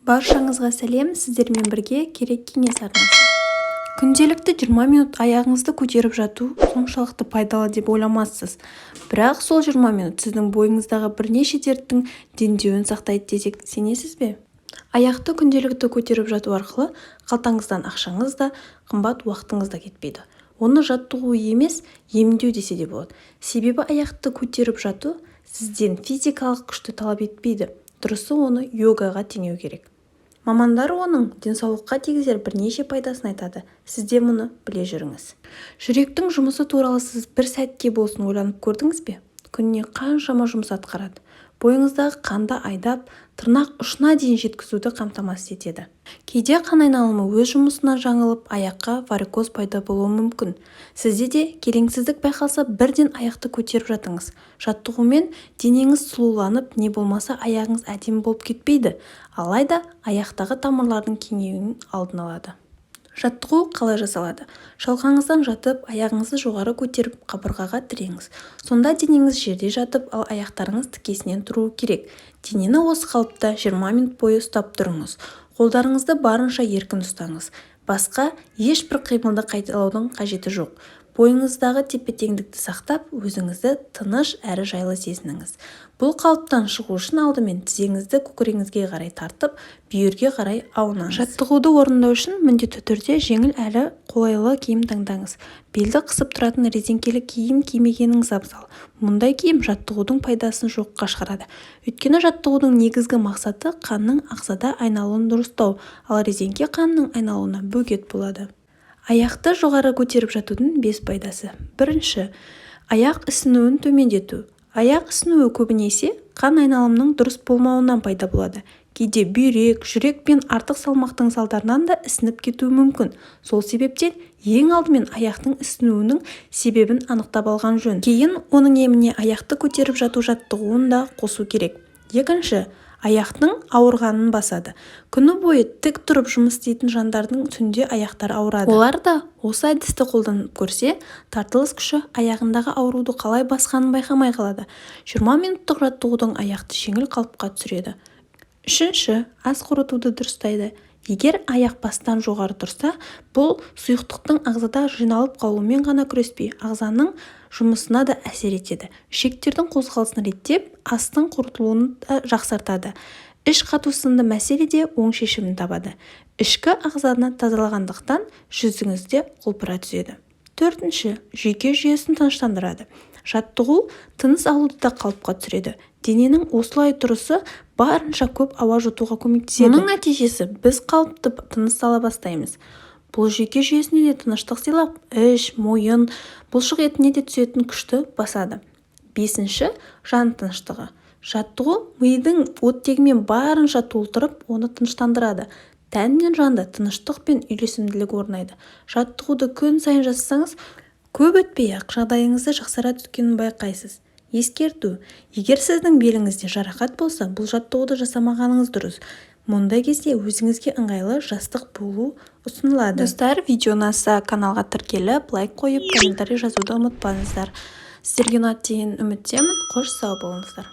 Баршаңызға сәлем! Сіздермен бірге Керек кеңес арнасы. Күнделікті 20 минут аяғыңызды көтеріп жату соншалықты пайдалы деп ойламассыз. Бірақ сол 20 минут сіздің бойыңыздағы бірнеше дерттің дендеуін сақтайды десек, сенесіз бе? Аяқты күнделікті көтеріп жату арқылы қалтаңыздан ақшаңыз да, қымбат уақытыңыз да кетпейді. Оны жаттығу емес, емдеу десе де болады. Себебі аяқты көтеріп жату сізден физикалық күшті талап етпейді. Дұрысы, оны йогаға теңеу керек. Мамандар оның денсаулыққа тигізер бірнеше пайдасын айтады. Сіз де мұны біле жүріңіз. Жүректің жұмысы туралы сіз бір сәтке болсын ойланып көрдіңіз бе? Күніне қаншама жұмыс атқарады. Бойыңыздағы қанды айдап, тырнақ ұшына дейін жеткізуді қамтамасыз етеді. Кейде қан айналымы өз жұмысынан жаңылып, аяққа варикоз пайда болуы мүмкін. Сізде де келеңсіздік байқалса, бірден аяқты көтеріп жатыңыз. Жаттығумен денеңіз сұлуланып, не болмаса аяғыңыз әдемі болып кетпейді, алайда аяқтағы тамырлардың кеңеюінің алдын алады. Жаттығу қалай жасалады? Шалқаңыздан жатып, аяғыңызды жоғары көтеріп, қабырғаға тіреңіз. Сонда денеңіз жерде жатып, ал аяқтарыңыз тікесінен тұруы керек. Денені осы қалыпта 20 минут бойы ұстап тұрыңыз. Қолдарыңызды барынша еркін ұстаңыз. Басқа ешбір қимылды қайталаудың қажеті жоқ. Бойыңыздағы тепе-теңдікті сақтап, өзіңізді тыныш әрі жайлы сезініңіз. Бұл қалыптан шығу үшін алдымен тізеңізді көкірегіңізге қарай тартып, бүйірге қарай аунаңыз. Жаттығуды орындау үшін міндетті түрде жеңіл әрі қолайлы киім таңдаңыз. Белді қысып тұратын резеңкелі киім кимегеніңіз абзал. Мұндай киім жаттығудың пайдасын жоққа шығарады. Өйткені жаттығудың негізгі мақсаты қанның ағзада айналуын дұрыстау, ал резеңке қанның айналуына бөгет болады. Аяқты жоғары көтеріп жатудың 5 пайдасы. Бірінші, аяқ ісінуін төмендету. Аяқ ісінуі көбінесе қан айналымының дұрыс болмауынан пайда болады. Кейде бүйрек, жүрек пен артық салмақтың салдарынан да ісініп кетуі мүмкін. Сол себептен ең алдымен аяқтың ісінуінің себебін анықтап алған жөн. Кейін оның еміне аяқты көтеріп жату жаттығуын да қосу керек. Екінші, аяқтың ауырғанын басады. Күні бойы тік тұрып жұмыс істейтін жандардың түнде аяқтары ауырады. Олар да осы әдісті қолданып көрсе, тартылыс күші аяғындағы ауруды қалай басқанын байқамай қалады. 20 минуттық жаттығудың аяқты жеңіл қалыпқа түсіреді. Үшінші, ас қорытуды дұрыстайды. Егер аяқ бастан жоғары тұрса, бұл сұйықтықтың ағзада жиналып қалуымен ғана күреспей, ағзаның жұмысына да әсер етеді. Ішектердің қозғалысын реттеп, астың қорытылуын да жақсартады. Іш қату сынды мәселе де оң шешімін табады. Ішкі ағзаны тазалағандықтан жүзіңіз де құлпыра түседі. Төртінші, жүйке жүйесін тыныштандырады. Жаттығу тыныс алуды да қалыпқа түсіреді. Дененің осылай тұрысы барынша көп ауа жұтуға көмектеседі. Мұның нәтижесі біз қалыпты тыныс ала бастаймыз. Бұл жүйке жүйесіне де тыныштық сыйлап, іш, мойын, бұлшық етіне де түсетін күшті басады. Бесінші, жан тыныштығы. Жаттығу мидың оттегімен барынша толтырып, оны тыныштандырады. Тән мен жанда тыныштық пен үйлесімділік орнайды. Жаттығуды күн сайын жасасаңыз, көп өтпей-ақ жағдайыңызды жақсара түскенін байқайсыз. Ескерту: егер сіздің беліңізде жарақат болса, бұл жаттығуды жасамағаныңыз дұрыс. Мұндай кезде өзіңізге ыңғайлы жастық болу ұсынылады. Достар, видео ұнаса, каналға тіркеліп, лайк қойып, комментарий жазуды ұмытпаңыздар. Сіздерге ұнады деген үміттемін. Қош, сау болыңыздар.